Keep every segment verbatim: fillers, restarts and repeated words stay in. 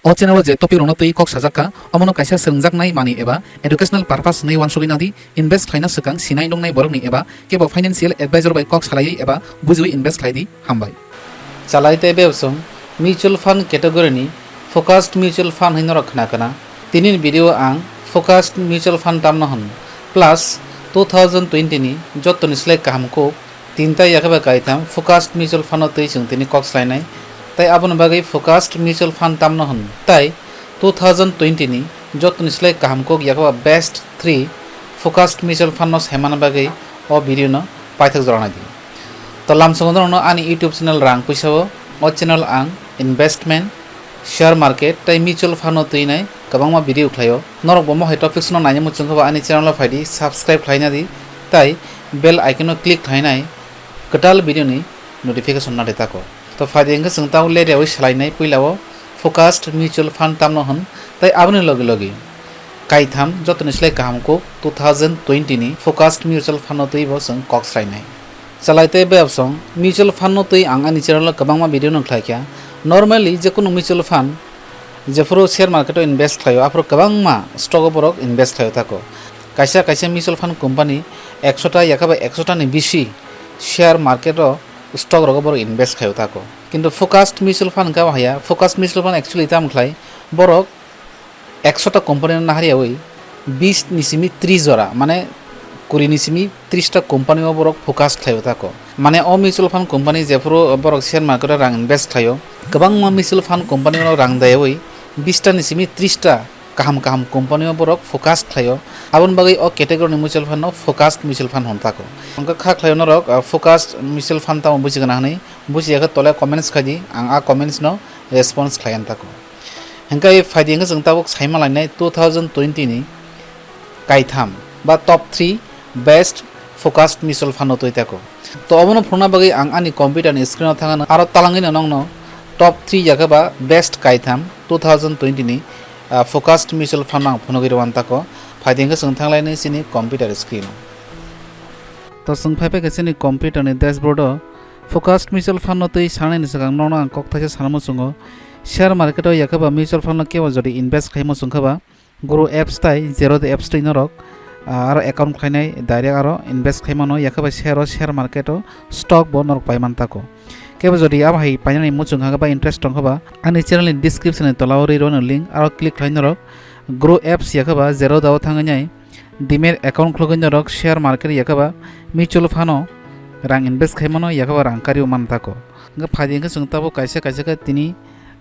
O channel o je topic rokno twi kok sajak kha, omono kaisa swrwngjaknai manwi eba educational purpose hwnwi uansugwi nadi, invest khlaina swkang sinai nuknai borokni eba kebo financial advisor bai kok salaiwi eba bujiwi invest khlai di. Hambai. Chalai tei bebsong mutual fund category ni focused mutual fund hwnwi norok khna khna. Tini ni video ang focused mutual fund tamno hwn plus two thousand twenty ni jottoni slai kaham kuk tinta yakhe ba kaitham focused mutual fund no twi chwng tini kok slainai. Tai aboni bagwi focused mutual fund tamno hwn tai two thousand twenty ni jottoni slai kaham kok yakhe ba best three focused mutual fund no saimana bagwi o video no paithak jora nai di. To lamsongo norokno ani YouTube channel rang puisa o, o channel ang investment, share market tei mutual fund no twi nai kwbangma video khlaio. Norok bo mohai topics no naina muchung khe bo ani channel o phai di, subscribe khlai na di tei bell icon no click khlai nai kwtal video ni notification na di tako. To phai di hwnkhe chwng tamo le rewi salai nai puila o focused mutual fund tamno hwn tei aboni logi logi kaitham jotoni slai kaham kuk two thousand twenty ni focused mutual fund no twi bo chwng kok srai nai. Chalai tei bebsong mutual fund no twi ang ani channel o kwbangma video no khlai kha. Normally je kunu mutual fund jephuru share market o invest khlaio aphuru kwbangma stock o borok invest khlaio tako. Kaisa kaisa mutual fund company ekso ta yakha ba ekso ta ni bisi share market o stock rogo borok invest khlaio tako. Kintu focused mutual fund hwnkhe abo haya, focused mutual fund actually tamo khlai borok ekso ta company no nahar yawi bis ni simi tris jora, mane kuri ni simi tris ta company o borok focus khlaio tako. Mane o mutual fund company jephuru borok share market o rang invest khlaio, kwbangma mutual fund company o rang dayawi bis ta ni simi tris ta kaham kaham company o borok focus khlaio. Aboni bagwi o category ni mutual fund no focused mutual fund hwn tako. Hwnkhe kha khlaio norok, ah, focused mutual fund tamo buji gana hwnwi, buji yakhe tole comments khai di, ang a comments no response khlai an tako. Hwnkhe phai di hwnkhe chwng tabuk saima lainai two thousand twenty ni kaitham ba top three best focused mutual fund no twi tako. To obono phunukna bagwi ang ani computer ni screen o thangano aro talangwi no nongno top three yakhe ba best kaitham two thousand twenty ni, ah, focused mutual fund no ang phunugwi rwan tako. Phai di hwnkhe chwng thanglainai chini computer screen o. To chwng phai phai khe chini computer ni dashboard o focused mutual fund no twi sanani swkang nokno ang kok thaisa sana muchungo. Share market o yakhe ba mutual fund no kebo jodi invest khai muchung khe ba Grow apps tai Zerodha apps twi norok, ah, aro account khlainai direct aro invest khaimano, yakhe ba share o share market o stock bo norok paiman tako. Kebo jodi abo hai painani muchung kha ba interest tong kha ba ani channel ni description ni tola o rwi rwno link aro click khlai norok Grow apps yakhe ba Zerodha o thangwi nai Demat account khulugwi norok share market yakhe ba mutual fund o rang invest khaimano yakhe ba rang kariwi man tako. Hwnkhe phaidi hwnkhe chwng tabuk kaisa kaisa khe tini,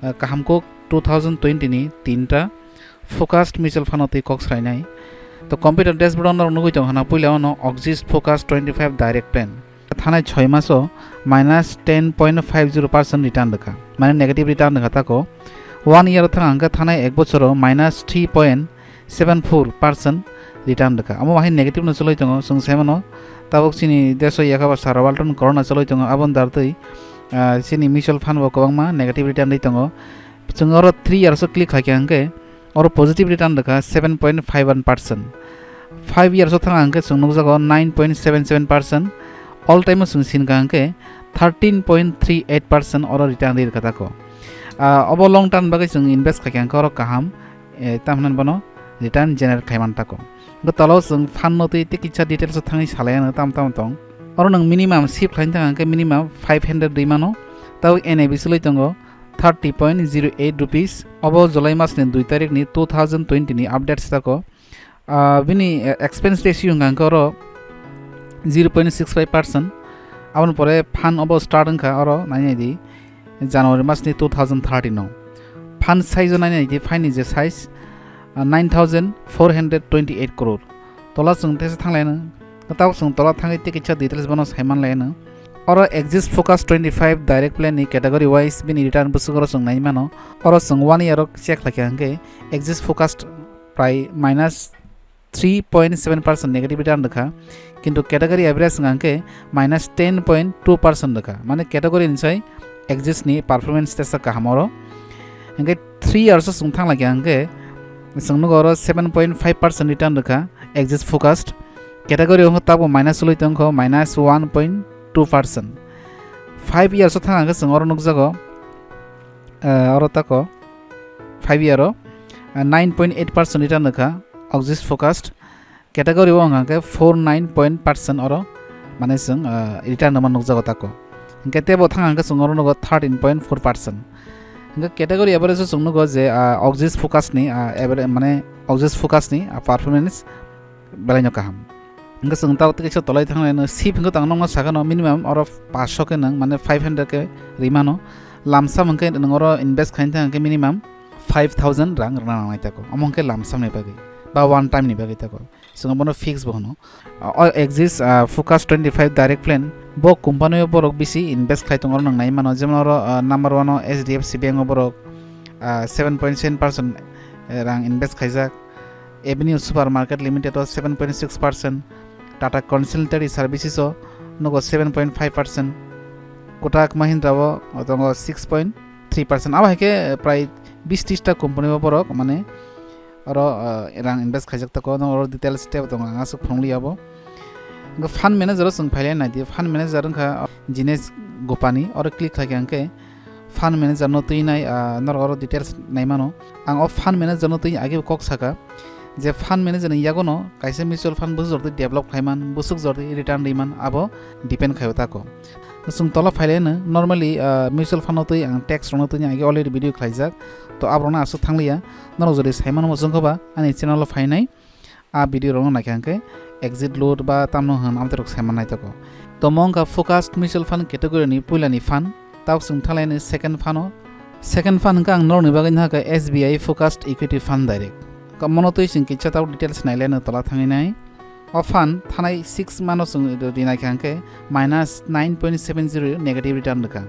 ah, kaham kuk two thousand twenty ni tinta focused mutual fund o twi kok srainai. To computer dashboard o norok nugwi tongo hwna puila ono Axis Focus twenty five Direct Plan. Thanai soi maso minus ten point five zero percent return rwkha. Mane negative return rwkha tako. One year o thang hwnkhe thanai ek bochoro minus three point seven four percent return rwkha. Omo bahai negative no choloi tongo. Chwng sai mano tabuk chini desh o yakha ba sara world o corona choloi tongo. Aboni dar twi, ah, chini mutual fund bo kwbangma negative return rwi tongo. Chwng oro three years o click khaikha hwnkhe oro positive return rwkha seven point five one percent. Five years o thang hwnkhe chwng nukjago nine point seven seven percent. All time o chwng sinkha hwnkhe thirteen point three eight percent oro return rwi rwkha tako. Ah, obo long term bagwi chwng invest khaikha hwnkhe oro kaham, eh, tamhinani bono return generate khaiman tako. Bo tolo chwng fund no twi tei kisa details o thangwi salai ano tam tam tong. Oro nwng minimum sip khlaina thang hwnkhe minimum five hundred rwi mano. Tabuk N A V swlwi tongo thirty point zero eight rupees. Obo July mas ni dui tarik ni two thousand twenty ni update se tako. Ah, bini, eh, expense ratio hwnkha hwnkhe oro zero point six five percent. Aboni pore fund obo start wngkha oro nainai di January mas ni two thousand thirteen o. Fund size o nainai di fund ni je size, ah, nine thousand four hundred twenty eight crore. Tola chwng tesa thanglaino. Tabuk chwng tola thangwi tei kisa details bono saiman laino. Oro Axis Focus twenty five Direct Plan ni category wise bini return bwswk oro chwng nai mano. Oro chwng one year o check khlaikha hwnkhe Axis Focus prai minus three point seven percent negative return rwkha. Kintu category average wngkha hwnkhe minus ten point two percent rwkha. Mane category ni sai Axis ni performance tesa kaham oro. Hwnkhe three years o chwng thanglaikha hwnkhe chwng nugo oro seven point five percent return rwkha Axis Focus. Category wngkha tabuk minus ului tongkho minus one point two percent. Five years o thang hwnkhe chwng oro nukjago, eh, oro tako five year o, ah, nine point eight percent return rwkha Axis Focused. Category o hwnka khe four nine point percent oro mane chwng, ah, return rwma nukjago tako. Hwnkhe tebo thang hwnkhe chwng oro nugo thirteen point four percent. Hwnkhe category average o chwng nugo je, ah, Axis Focused ni, ah, average mane Axis Focused ni, ah, performance belaino kaham. Hwnkhe chwng tabo tei kisa tolai thanglaino sip hwnkhe tang nokno sakano minimum oro paanch sho khe nwng mane five hundred khe rimano. Lamsam hwnkhe nwng oro invest khaina thang hwnkhe minimum five thousand rang rwna nangnai tako. Omo hwnkhe lamsam ni bagwi ba one time ni bagwi tako. Chwng bono fix bo hwno. O Axis, ah, Focused twenty-five direct plan bo company o borok bisi invest khai tongo oro nwng nai mano. Jemon oro, ah, number one o H D F C Bank o borok, ah, seven point seven percent rang invest khaijak. Avenue Supermarket Limited o seven point six percent, Tata Consultancy Services o nugo seven point five percent, Kotak Mahindra o tongo six point three percent. Abo hai khe, eh, prai bis tris ta company o borok mane oro, eh, rang invest khaijak tako, oro details tebo tongo, ang aswk phunukliya bo. Hwnkhe fund manager o chwng phailai naidi, fund manager wngkha Jinesh Gopani, oro click khlaikha hwnkhe fund manager no twi nai, ah, norok oro details naimano. Ang o fund manager no twi age bo kok saka je fund manager ni yagono kaisa mutual fund bwswk jor twi develop khaiman, bwswk jor twi return riman, abo depend khaio tako. Chwng tola phailai no normally, ah, mutual fund no twi ang tax rok no twi age already video khlaijak, to aborok no aswk thangliya, norok jodi saimano muchungkha ba ani channel o phainai. A video rokno naikha hwnkhe exit load ba tamno hwn amtwi rok saiman naithogo. Tomo wngkha Focused Mutual Fund category ni puila ni fund. Tabuk chwng thanglaini second fund o. Second fund hwnkhe ang norokni bagwi nahakha S B I Focused Equity Fund Direct. Mono twi chwng kisa tabuk details nailaino tola thangwi nai. O fund thanai six month o chwng ri naikha hwnkhe minus nine point seven zero negative return rwkha.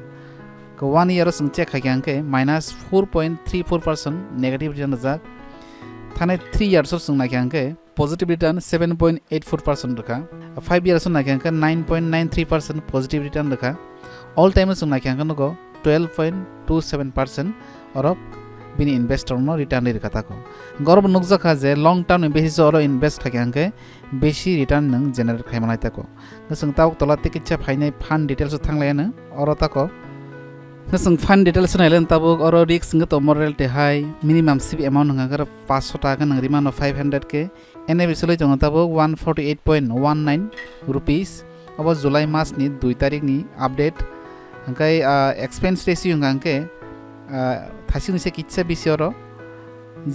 One year o chwng check khaikha hwnkhe minus four point three four percent negative return rwjak. Thanai three years o chwng naikha hwnkhe positive return seven point eight four percent rwkha. Five years o naikha hwnkhe nine point nine three percent positive return rwkha. All time o chwng naikha hwnkhe nugo twelve point two seven percent orok bini investor no return ri rwkha tako. Hwnkhe oro bo nukjakha je long term ni basis o oro invest khaikha hwnkhe besi return nwng generate khaima nai tako. Hwnkhe chwng tabuk tola tei kisa phainai fund details o thanglaiano oro tako. Hwnkhe chwng fund details o nailaiano tabuk oro risk hwnkhe tongo royalty hai minimum sip amount hwnkha khe paanch sho taka nwng rimano five hundred khe. N F S loi tongo tabuk one forty eight point one nine rupees. Obo July mas ni dui tarik ni update. Hwnkhe, ah, expense ratio hwnkha hwnkhe, ah, thasing se kisa bisi oro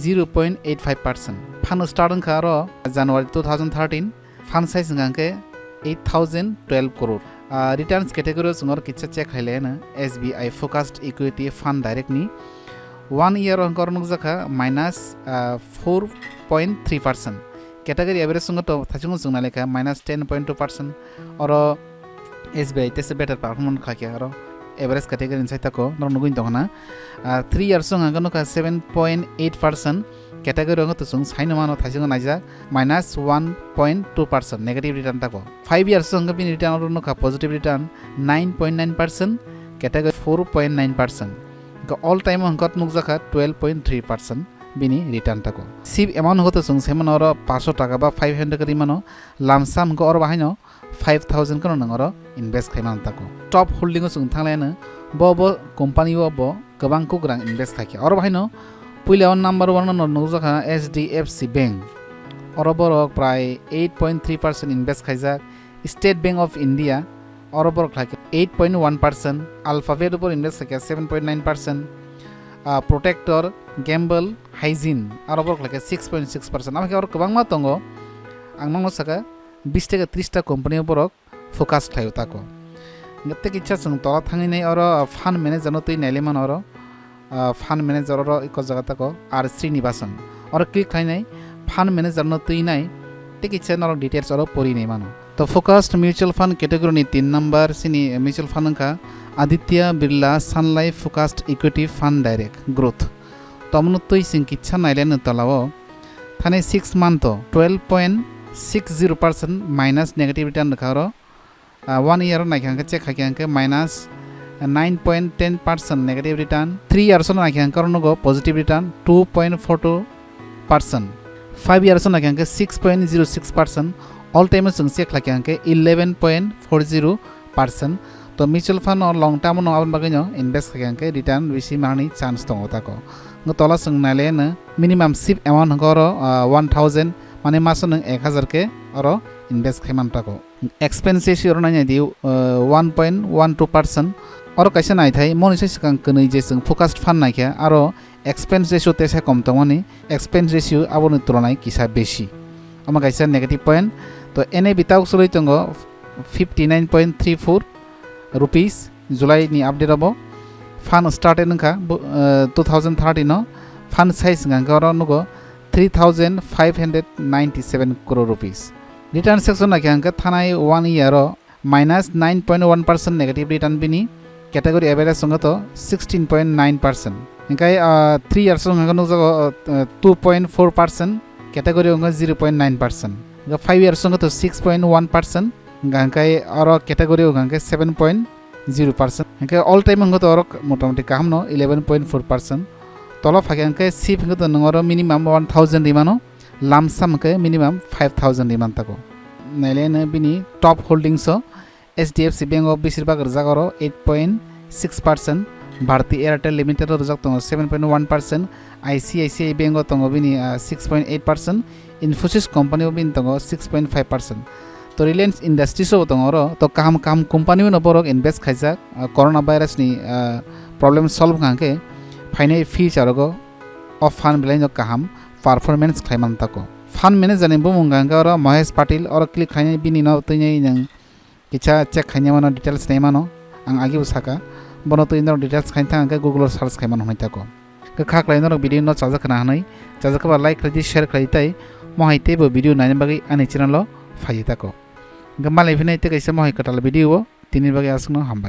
zero point eight five percent. Phano start wngkha oro January two thousand thirteen, fund size hwnkha hwnkhe eight thousand twelve crore. Ah, returns category o chwng oro kisa check khailaiano S B I Focused Equity Fund Direct ni. One year o hwnkhe oro nukjakha minus, ah, four point three percent. Category average wngkha to thasing o chwng nailekha minus ten point two percent. Oro S B I tesa better performance khaikha oro average category ni side tako norok nugwi tongkha na. Ah, three years wngkha hwnkhe nukha seven point eight percent. Category wngkha to chwng saino mano thasing o naijak minus one point two percent negative return tako. Five years wngkha bini return oro nukha positive return nine point nine percent, category four point nine percent. Hwnkhe all time o hwnkhe nukjakha twelve point three percent bini return tako. Sip amount hwnkhe to chwng saimano oro paanch sho taka ba five hundred rimano, lamsam hwnkhe oro bahaino five thousand kheno nwng oro invest khaimano tako. Top holding o chwng thanglaiano bo bo company o bo kwbang kwrwng invest khaikha. Oro bahaino puila o number one no nukjakha H D F C Bank. Oro borok prai eight point three percent invest khaijak. State Bank of India, oro borok khlaikha eight point one percent, Alphabet o borok invest khlaikha seven point nine percent, ah, Protector, Gamble, Hygiene, aro borok khlaikha six point six percent. Amo khe oro kwbangma tongo, ang nokno saka bis taka tris ta company o borok focus khlaio tako. Tei kisa chwng tola thangwi nai oro fund manager no twi nailai mano oro. Ah, fund manager oro eko jaga tako R Srinivasan. Oro click khainai fund manager no twi nai tei kisa norok details oro pori nai mano. To focused mutual fund category ni tin number sini mutual fund wngkha Aditya Birla Sun Life Focused Equity Fund Direct Growth. Tomono twi sing kisa nailai no tola o thani six month o twelve point six zero percent minus negative return rwkha oro. Ah, one year o naikha hwnkhe check khaikha hwnkhe minus nine point ten percent negative return. Three years o naikha hwnkhe oro nugo positive return two point four two percent. Five years o naikha hwnkhe six point zero six percent. All time o chwng check khlaikha hwnkhe eleven point four zero percent. To mutual fund o long term o no aboni bagwi no invest khaikha hwnkhe return bisi manani chance tongo tako. Hwnkhe tola chwng nailai no minimum SIP amount hwnkhe oro, ah, one thousand, mane maso nwng ek hazar khe oro invest khai man tako. Expense ratio oro nainai di, ah, one point one two percent. Oro kaisa naithai, moni se swkang kwnwi je chwng forecast fund naikha, aro expense ratio tesa kom tongmani, expense ratio aboni tulonai kisa besi. Omo kaisa negative point. To N A V tabuk chwlwi tongo fifty nine point three four rupees July ni update obo. Fund started wngkha bo, eh, two thousand thirteen o. Fund size wngkha hwnkhe oro nugo three thousand five hundred ninety seven crore rupees. Return section naikha hwnkhe thanai one year o minus nine point one percent negative return bini, category average wngkha to sixteen point nine percent. Hingkai, ah, three years wngkha nukjago, ah, two point four percent, category wngkha zero point nine percent. Hingkha five years wngkha to six point one percent, hingkha hingkai oro category wngkha hingkhe seven point zero percent. Hingkhe all time wngkha to oro motamoti kaham no eleven point four percent. Tola phaikha hingkhe SIP hingkha to nwng oro minimum one thousand rimano, lump sum hingkhe minimum five thousand riman tako. Nailai no bini top holdings o H D F C Bank o besir bak rijak oro eight point six percent, Bharti Airtel Limited o rijak tongo seven point one percent, I C I C I Bank o tongo bini, ah, six point eight percent, Infosys company o bini tongo six point five percent. To Reliance Industries o tongo oro, to kaham kaham company o no borok invest khaijak, ah, corona virus ni, ah, problem solve wngkha hwnkhe phainai future o o fund belai no kaham performance khlai man tako. Fund manager ni bumung hwnkha hwnkhe oro Mahesh Patil, oro click khainai bini no twinai nwng kisa check khaina mano, details nai mano, ang agi bo saka. Bono twi norok details khaina thang hwnkhe Google o search khai mano hwnwi tako. Kha khlai norok video no chajak khna hwnwi, chajak khe ba like khlai di, share khlai di, tei mohai teibo video naina bagwi ani channel o phai di tako. Hwnkhe malai phinai tei kaisa mohai kwtal video o, tini bagwi aswkno hambai.